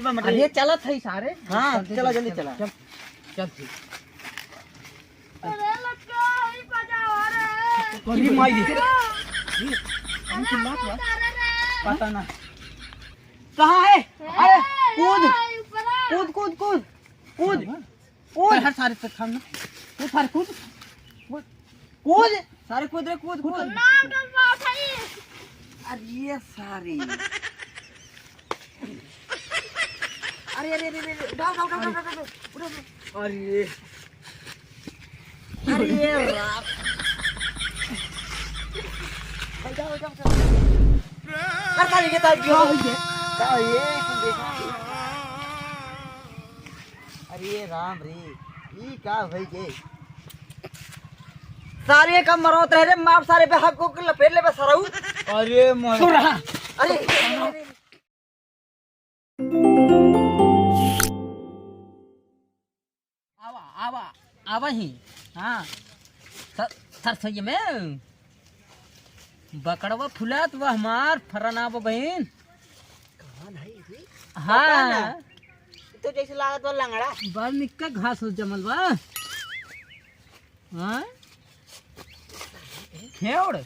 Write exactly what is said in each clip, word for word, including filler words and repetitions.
अरे चलत है सारे। हाँ, चल, चला, चल, जल्दी चल, चला। चल, चल, ठीक। अरे लड़का, ई बजाओ रे। अरे माई रे। अरे, अरे, अरे, अरे। पता ना। कहाँ है? अरे, ए, कूद। ए, ऊपरा। कूद, कूद, कूद। कूद। कूद। हर सारे पे खान ना। कूद, सारे कूद। कूद। कूद। सारे कूद रे, कूद, कूद। ना, डर रहा था ये। अरे ये सारे। अरे, अरे, अरे, अरे, उठाओ, उठाओ, उठाओ, उठाओ, उठाओ, उठाओ, उठाओ। अरे। अरे, राम। उठाओ, उठाओ, उठाओ। अरे, का ये, का ये? का ये? तुम देखो। अरे, राम रे, ई का भई गे? सारे का मरौत रहे रे, मार सारे पे हक को लपेट ले बस सरऊ। अरे, मर- सुन रहा। अरे, अरे, अरे, अरे। आवा, आवा, आवा ही। हाँ। सर, सर सही में। बकड़वा फुलात बा हमार फरनाब बहिन। कौन है ये? हाँ। पता ना। तो जैसे लागत बा लंगड़ा। बड़ निक्का घास हो जमल बा। हाँ? खेवड़।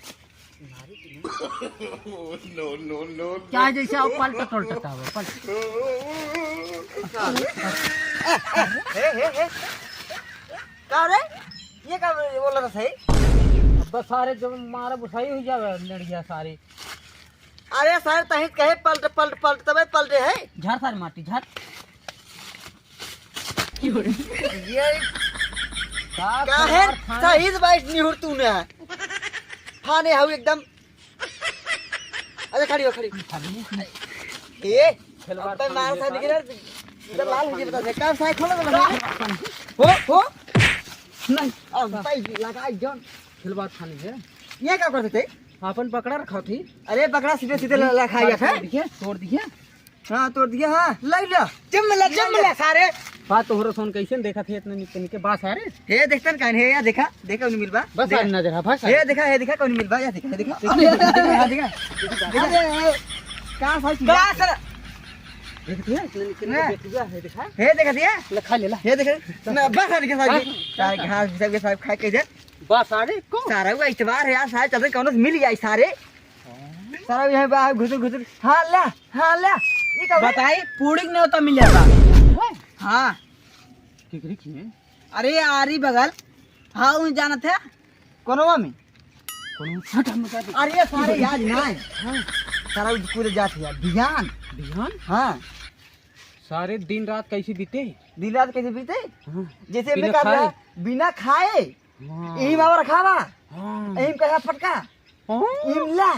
No, no, no, no। क्या जैसे आओ पलट टोलट का हो, पलट। हे, हे, हे। का रे? ये का बोला था सही? अब सारे जब मारे बुसाई हो जावे लड़िया सारे। अरे सारे तहित कहे पलट, पलट, पलट, तबे पलटे है। झाड़ सारे माटी, झाड़। ये का का है? तोहार खाना? सही से बैठ निहुर तू ने। खाने हऊ एकदम। अरे खड़ी हो, खड़ी। खड़ी। ए, खेलवाड़ अबे मार खाने सा के निकले, इधर लाल हो गई, बता दे। का साइड खोलो, बता दे। हो, हो। नहीं। अब भाई लगा जॉन। खेलवाड़ खाने है। ये का करते थे? अपन बकरा रखा थी। अरे बकरा सीधे सीधे ला, ला खाइया था। तोड़ दिए, तोड़ दिए। हाँ, तोड़ दिया, हाँ, ले लो। जम ले, जम ले, सारे। बा तोहरो सोन कैसे देखत है इतने निक्के निक्के बा सारे? हे देखतन कान हे, या देखा, देखा उन्हें मिलबा। बस देख। सारे नजर है, बस हे सारे। देखा, हे देखा कौन मिलबा, या देखा, हे देखा। अरे, हाँ, देखा। अरे, ए, का साइज का बा? सर? देखत है? इतने निक्के निक्के हाँ। बेटुआ है, देखा? हे देखा दिया? ले खा ले ला। हे देखा। ना, बस सारे के साथ हाँ। सारे घास सब के साथ खा के दे। बस सारे को। सारा वो इतवार है यार, सारे चलते कौनो से मिल जाए सारे। सारा यहाँ बा घुसुर घुसुर। हाँ ला, हाँ ला। ये का बताई, पूड़ी के न्योता मिले बा। हाँ। केकरे की है? अरे आरी बगल। हाँ, उन जानत है। कोनवा में? कोनवा फटा में का दे? अरे सारे याद ना है। हाँ। सारा उज पूरे जात है यार। बिहान। बिहान? हाँ। सारे दिन रात कैसे बीते? दिन रात कैसे बीते? हाँ। जैसे बिना बेकार खाए? रहा, बिना खाए। हाँ। यही बाबा रखा बा। हाँ। यही में कहा फटका। हाँ। इमला।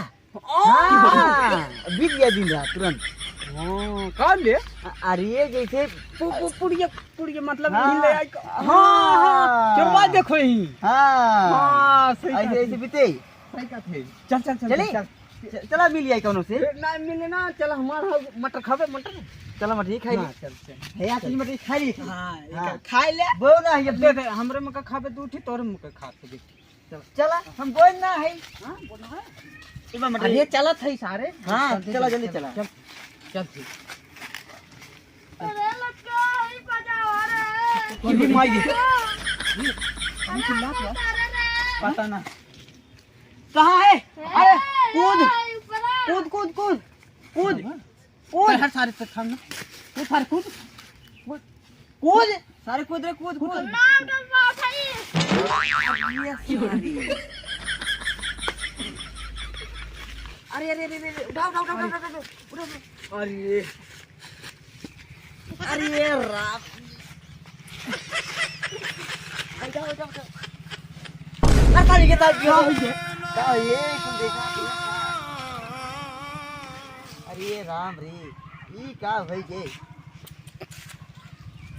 हाँ। हाँ। बीत गया दिन रात तुरंत। हाँ, का ले? अ-, अरे जैसे पु-, पु-, पुड़िया, पुड़िया मतलब हाँ। हिल ले आई। हाँ, हाँ। हाँ। चोरवा देखो ही। हाँ। हाँ, सही ऐसे, बात ऐसे है। बीते। सही बात है। चल, चल, चल, चली? चल। च-, चला मिल जाई कौनो से। ए, ना मिले ना, चल हमार हो मटर खाबे, मटर। चला मटर खाई ली। हाँ, चल, चल। हे, असली मटर खाई ली। हाँ, हाँ। एक खाई ले। बोल ना, ये दे दे, हमरे मका खाबे दू ठी, तोरे मका खा के दे। चल। चला, हम गोइन ना है। हाँ, बोल ना है। इबा मटर। अरे, चलत है सारे। हाँ, चल, चला, चल, जल्दी चल, चला। चल, चल, ठीक। अरे, लड़का, ई बजाओ रे। ये भी माई दे। अरे, अरे, अरे, अरे। पता ना। कहाँ है? अरे, ए, कूद। ए, ऊपरा। कूद, कूद, कूद। कूद। हाँ। कूद। हर सारे पे खान ना। कूद, सारे कूद। कूद। कूद। सारे कूद रे, कूद, कूद। ना, डर रहा था ये। ये सारी। अरे, अरे, अरे, अरे, उठाओ, उठाओ, उठाओ, उठाओ, उठाओ, उठाओ। अरे। अरे राम। आ जाओ, आ जाओ, आ जाओ। अरे साले के साथ क्या हो गया? का ये तुम देखा? अरे राम रे, ई का भई गे?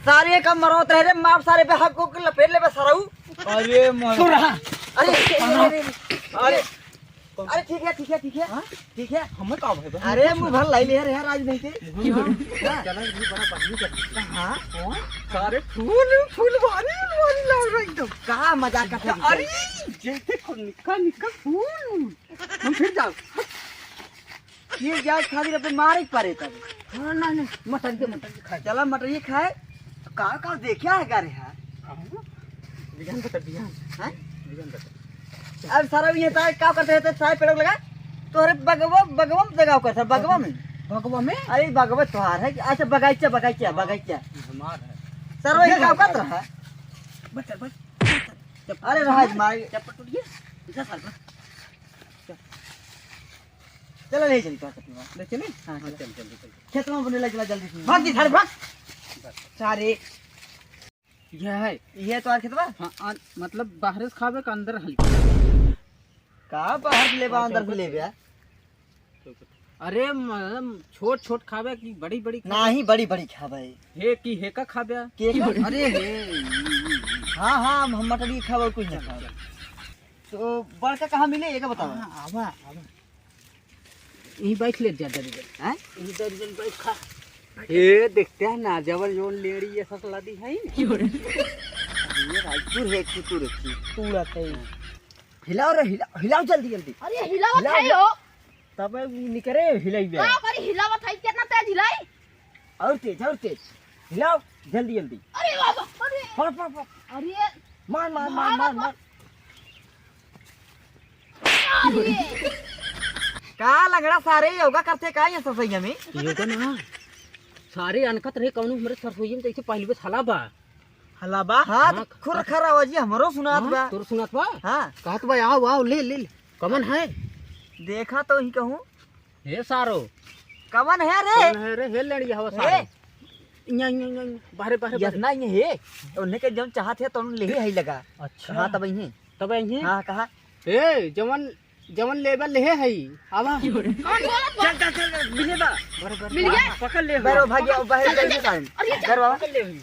सारे का मरौत रहे रे, मार सारे पे हक को लपेट ले बस सरऊ। अरे मर- सुन रहा। अरे, अरे, अरे, अरे। अरे। अरे ठीक है, ठीक है, ठीक है। हाँ? ठीक है। हमें का भाई बा? अरे मुँह भर लाई ले यार, आज नहीं थे। मुँह भर? हाँ। चला, ये बड़ा बदली कर दी। हाँ। हाँ? सारे फूल, फुलवारी, फुलवारी लाग रहा एकदम। कहाँ मजाक करते हैं? अरे, जैसे को निक्का, निक्का फूल। हम फिर जाओ। ये जाए खातिर अपने मारे के परे तब। हाँ, ना, ना, मटर के, मटर के खाए। चला, मटर ये खाए। तो का, का देखा है का रे, हाँ? बिहान बता, बिहान। हैं? बिहान बता। अब सारा ये तार का करते हैं, तो सारे पेड़ लगा। तोहरे बगवा, बगवा में जगह करता है, बगवा में। बगवा में? अरे, बगवा तोहार है कि, अच्छा, बगीचा, बगीचा, हाँ, बगीचा। हमार है। सारा ये का करता है? बच, बच, बच। अरे, रहा है, मार। चप्पल टूट गया। जा साला। चल। चला, ले चली तो, ले चली? हाँ, हाँ, चल। चल, चल, चल। खेतवा में ले चला जल्दी से। भाग जी, सारे भाग। सारे। यह है। ये तो खेतवा? हाँ, आ, मतलब बाहर से खावे का अंदर हल्का। का बाहर से लेबा, हाँ, अंदर से चौकट लेबे? अरे, मतलब छोट छोट खावे कि बड़ी बड़ी खावे? नाही, बड़ी बड़ी खावे। हे कि हे का खावे? के का? अरे हे। हाँ, हाँ, हम, हम मटरी खावे, कुछ ना खावे। तो बड़का कहाँ मिले, ये का बताओ? हाँ, आवा, आवा। यहीं बैठ ले जा, दरी दरी। हैं? यहीं दरी दरी बैठ खा। ये देखते हैं ना, जबर जौन लेड़ी ये सब लादी है। क्यों रे? ये भाई, तू रे, तू, तू रे, तू। तू रहते ही। हिलाओ रे, हिलाओ, हिलाओ जल्दी, जल्दी। अरे, हिलावत हिलाओ, है हिलाओ। हो। तब वो निकरे, हिलाई बे। का करी, हिलावत है, कितना तेज हिलाई? और तेज, और तेज। हिलाओ, जल्दी, जल्दी। अरे बाबा, अरे। पड़, पड़, पड़। अरे। मार, मार, मार, मार, मार, मार। मार। अरे। का लंगड़ा सारे योगा करते का ये सरसोईया में? योगा ना। सारे अनकत रहे कौनो हमरे सरसोईया में, जैसे पहले बस हला बा। हला बा? हाँ, हाँ, तो खुर खरा हो जी, हमरो सुनात हाँ, बा। तोर सुनात बा? हाँ। कहत बा, "आओ, आओ, ले, ले, ले।" कमन है? देखा तो ही कहूँ। हे सारो। कमन है रे? कौन है रे? हे लेड़िया हवा ए। सारो। इया, इया, इया, इया, बाहरे, बाहरे, यस बाहरे। ना, ये हे। उन्हें के जौन चाहत है, तो उन्हें ले ही लगा। अच्छा। हाँ, तब इन्हें। तब इन्हें? हाँ, कहा। ए, जवन जवन लेबा लेहे हई, आवा। कौन बोलत बा? चल, चल, चल, चल, मिले बा। बरे, बरे, मिल गया? पकड़ ले। बरो भाग्य, बाहर जाइए सारे। अरे, चल। घर बाबा। पकड़ ले हुई।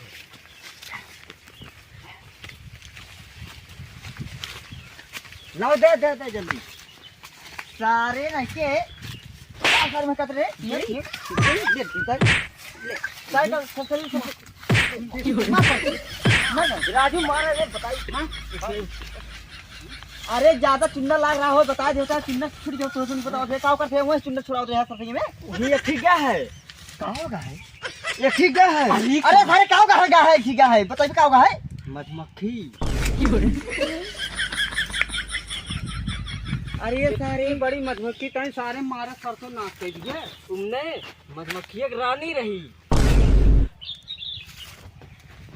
लाओ, दे, दे, दे जल्दी। सारे ना के, क्या सर में कत रे? ये, ये, ये, ये, इधर। ले। साइड में, सर, सर, सर। राजू मारा रे, बताई। हाँ? अरे, ज्यादा चुन्ना लाग रहा हो, बता देता, चुन्ना छूट जाओ, तो तुम बताओ, फिर का करते हैं, वही चुन्ना छुड़ाओ तो यहाँ सफाई में। ये ठीक क्या है? का होगा है? ये ठीक क्या है? अरे, अरे, भाई, का होगा है, क्या है, ठीक क्या है? बताइए, का होगा है? मधुमक्खी। अरे, ये सारे बड़ी मधुमक्खी, तैं सारे मारा सरसों नाश कर दिए। तुमने मधुमक्खी एक रानी रही।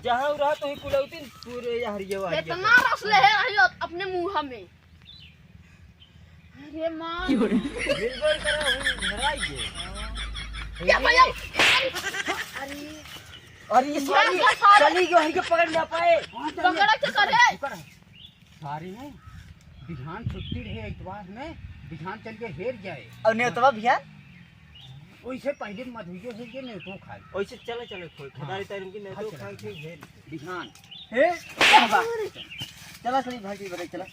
जहाँ रहा तो ही कुलौती पूरे यहरिया वाली इतना है। रस ले है रही हो अपने मुंह में। अरे माँ। क्यों रे? मिलबो करा हूँ, धराई के। क्या भैया? अरे, अरे, ये मार साली, दे सारे। चली गई, वहीं के पकड़ ना पाए। पकड़ा के करे। सारे हैं, बिहान छुट्टी रहे इतवार में, बिहान चल के हेर जाए। और नेवतवा बिहान? ओइसे पहले मधुइयो हेर के नेवतो खाए। ओइसे चलो, चलो, खोल, हाँ। खदारी तैर उनकी नेवतो हाँ, चलो। खाए के हेर। बिहान। हे, क्या बात? चला, चली भाई, चला।